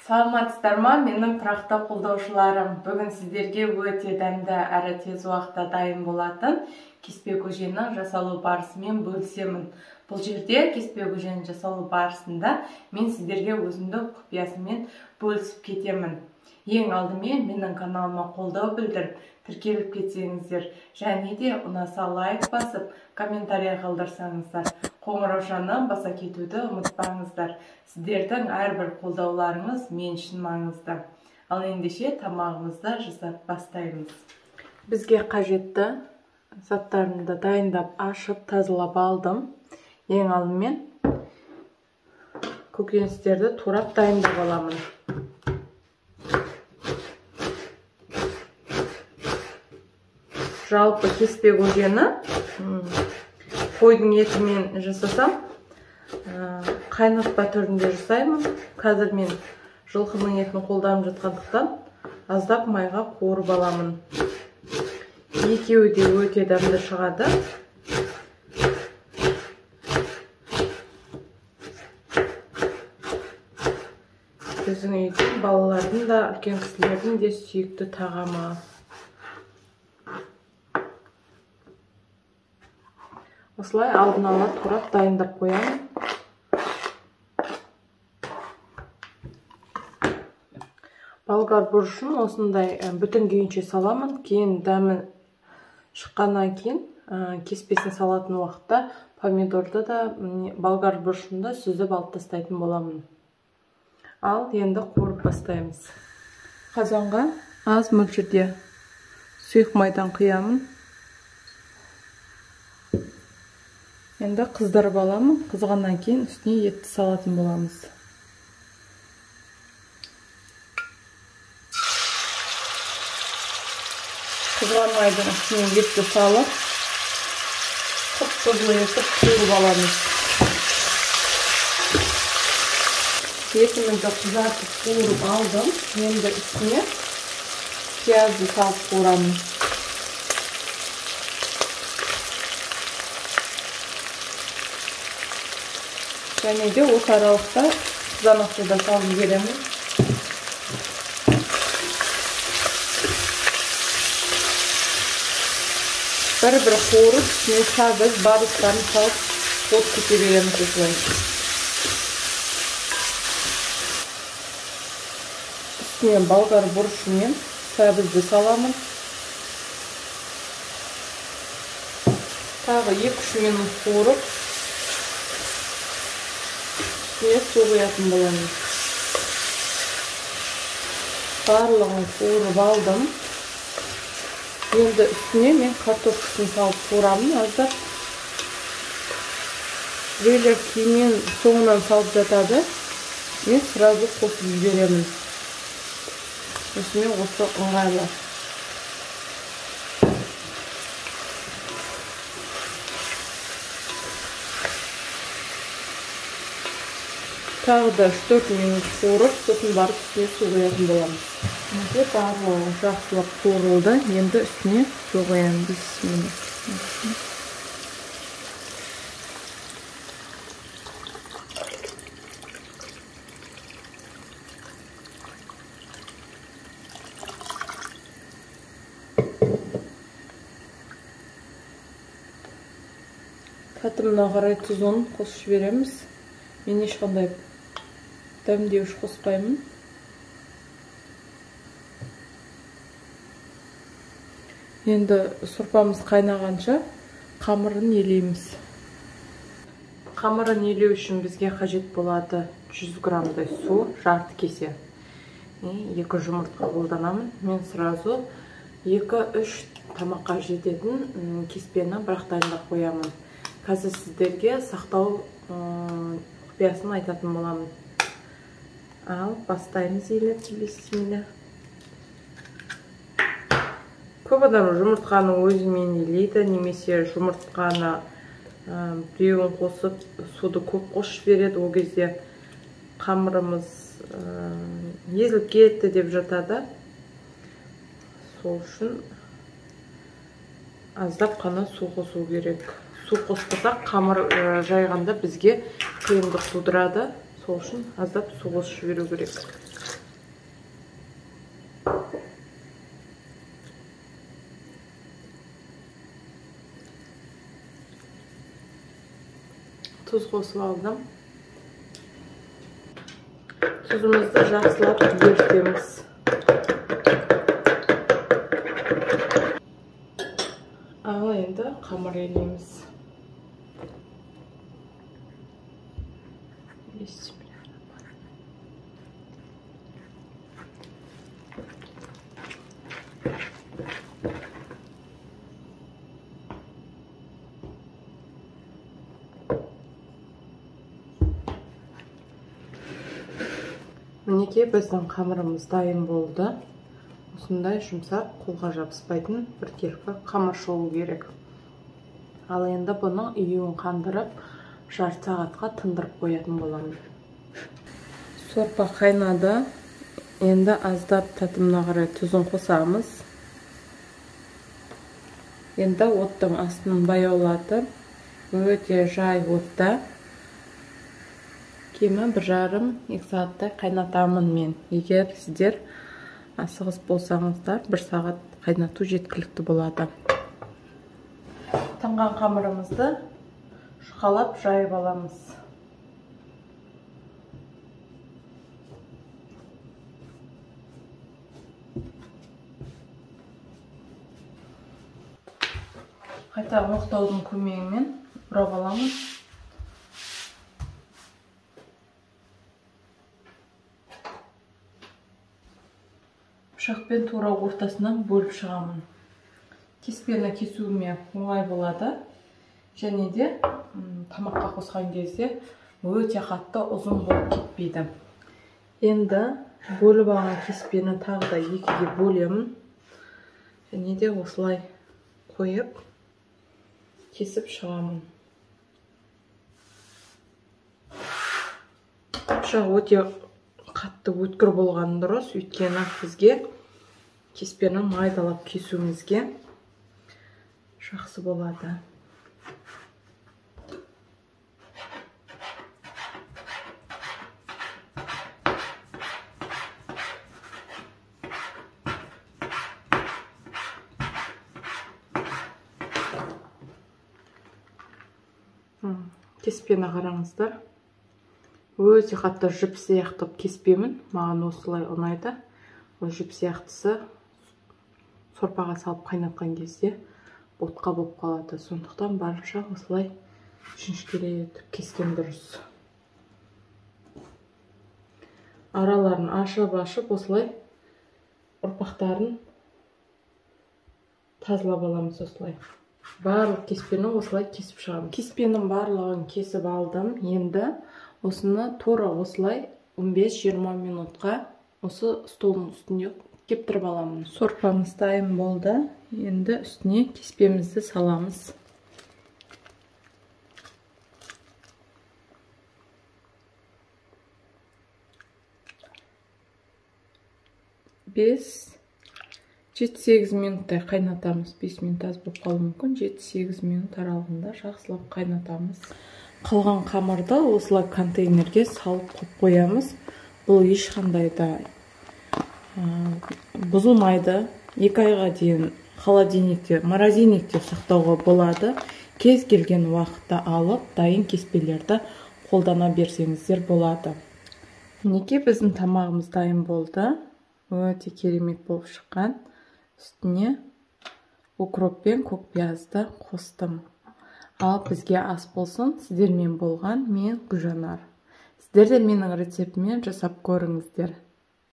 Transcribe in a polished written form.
Саламатсыздар ма, менің тұрақты қолдаушыларым. Бүгін сіздерге өте дәмді әрі тез уақытта дайын болатын кеспе көженің жасалу барысымен бөлісемін. Бұл жерде кеспе көженің жасалу барысында мен сіздерге өзімді құпиясымен бөлісіп кетемін. Ең алдымен менің каналыма қолдау білдіріп, тіркеліп кетсеңіздер, және де ұнаса лайк басып, комментарий қалдырсаңыздар, қоңыраушаны баса кетуді ұмытпаңыздар. Сіздердің әрбір қолдауларыңыз мен үшін маңызды. Ал ендеше тамағымызды жасап бастаймыз. Бізге қажетті заттарымды дайындап, ашып, тазалап алдым. Ең алдымен көкөністерді турап дайындап аламын. Жалпы кеспе көжені қойдың етімен жасасам, қайнатпа түрінде жасаймын. Қазір мен жылқының етін қолданып жатқандықтан аздап майға қуырып аламын. Екеуі де өте дәмді шығады. Біздің үйде балалардың да, үлкен кісілердің де сүйікті тағамы. Осылай алдын ала турап дайындап қоямын. Болгар бұрышын осындай бүтін күйінше саламын. Кейін дәмі шыққаннан кейін кеспесін салатын уақытта помидорды да, болгар бұрышын да сүзіп алып тастайтын боламын. Ал енді қуырып бастаймыз. Қазанға аз мөлшерде сұйық майдан құямын. Енді қыздырып аламын. Қызғаннан кейін үстіне етті салатын боламыз. Қызған майдың үстіне етті салып, қып-қызыл етіп қуырып аламыз. Етімізді қызартып қуырып алдым. Енді үстіне пиязды салып қуырамын. Және де осы аралықта қызанақты да салып жіберемін. Бір-бір қуырып, үстіне сәбіз, барлықтарын салып қуырып кете береміз осылай. Үстіне болгар бұрышы мен сәбізді саламын. Тағы 2-3 минут қуырып, үстіне су құятын боламын. Барлығын қуырып алдым. Енді үстіне мен картошкасын салып қуырамын аздап. Біреулер кейіннен соңынан салып жатады. Мен сразу қосып жіберемін. Осымен осы ыңғайлы. Тағы да 3-4 минут қуырып, сосын барып үстіне су құятын боламыз. Мінекей барлығы жақсылап қуырылды. Енді үстіне су құямын. Бисмилла. Татымына қарай тұзын қосып жібереміз. Мен ешқандай дәмдеуіш қоспаймын. Енді сорпамыз қайнағанша қамырын елейміз. Қамырын елеу үшін бізге қажет болады 100 граммдай су, жарты кесе. 2 жұмыртқа қолданамын. Мен сразу 2-3 тамаққа жететін кеспені бірақ дайындап қоямын. Қазір сіздерге сақтау құпиясын айтатын боламын. Ал бастаймыз елеп, бисмилля. Көп адам жұмыртқаны өзімен елейді, немесе жұмыртқаны біреуін қосып, суды көп қосып жібереді. Ол кезде қамырымыз езіліп кетті деп жатады. Сол үшін аздап қана су қосу керек. Су қоспасақ қамыр жайғанда бізге қиындық тудырады. Сол үшін аздап су қосып жіберу керек. Тұз қосып алдым. Тұзымызды жақсылап ерітеміз. Ал енді қамыр елейміз. Мінекей біздің қамырымыз дайын болды. Осындай жұмсақ, қолға жабыспайтын біркелкі қамыр шығу керек. Ал енді бұның июін қандырып, жарты сағатқа тындырып қоятын боламын. Сорпа қайнады. Енді аздап татымына қарай тұзын қосамыз. Енді оттың астын баяулатып, өте жай отта кемі 1,5-2 сағаттай қайнатамын мен. Егер сіздер асығыс болсаңыздар, 1 сағат қайнату жеткілікті болады. Тынған қамырымызды жұқалап жайып аламыз. Қайта оқтаудың көмегімен бұрап аламыз. Пышақпен тура ортасынан бөліп шығамын. Кеспені кесуіме оңай болады. Және де тамаққа қосқан кезде өте қатты ұзын болып кетпейді. Енді бөліп алған кеспені тағы да екіге бөлемін. Және де осылай қойып кесіп шығамын. Пышақ өте қатты өткір болған дұрыс, өйткені бізге кеспені майдалап кесуімізге жақсы болады. Кеспені қараңыздар. Өте қатты жіп сияқты кеспемін. Маған осылай ұнайды. Ол жіп сияқтысы сорпаға салып қайнатқан кезде ботқа болып қалады. Сондықтан барынша осылай жіңішкелетіп кескен дұрыс. Араларын ашып-ашып осылай ұрпақтарын тазалап аламыз осылай. Барлық кеспені осылай кесіп шығамын. Кеспенің барлығын кесіп алдым. Енді осыны тура осылай 15-20 минутқа осы столдың үстінде кептіріп аламын. Сорпамыз дайын болды. Енді үстіне кеспемізді саламыз. Бес, 7-8 минуттай қайнатамыз. 5 минут аз болып қалуы мүмкін. 7-8 минут аралығында жақсылап қайнатамыз. Қалған қамырды осылай контейнерге салып қойып қоямыз. Бұл ешқандай да бұзылмайды. 2 айға дейін холодильникте, морозильникте сақтауға болады. Кез келген уақытта алып, дайын кеспелерді қолдана берсеңіздер болады. Мінекей біздің тамағымыз дайын болды. Өте керемет болып шыққан. Үстіне укроп пен көк пиязды қостым. Ал бізге ас болсын. Сіздермен болған мен Гүлжанар. Сіздер де менің рецептіммен жасап көріңіздер.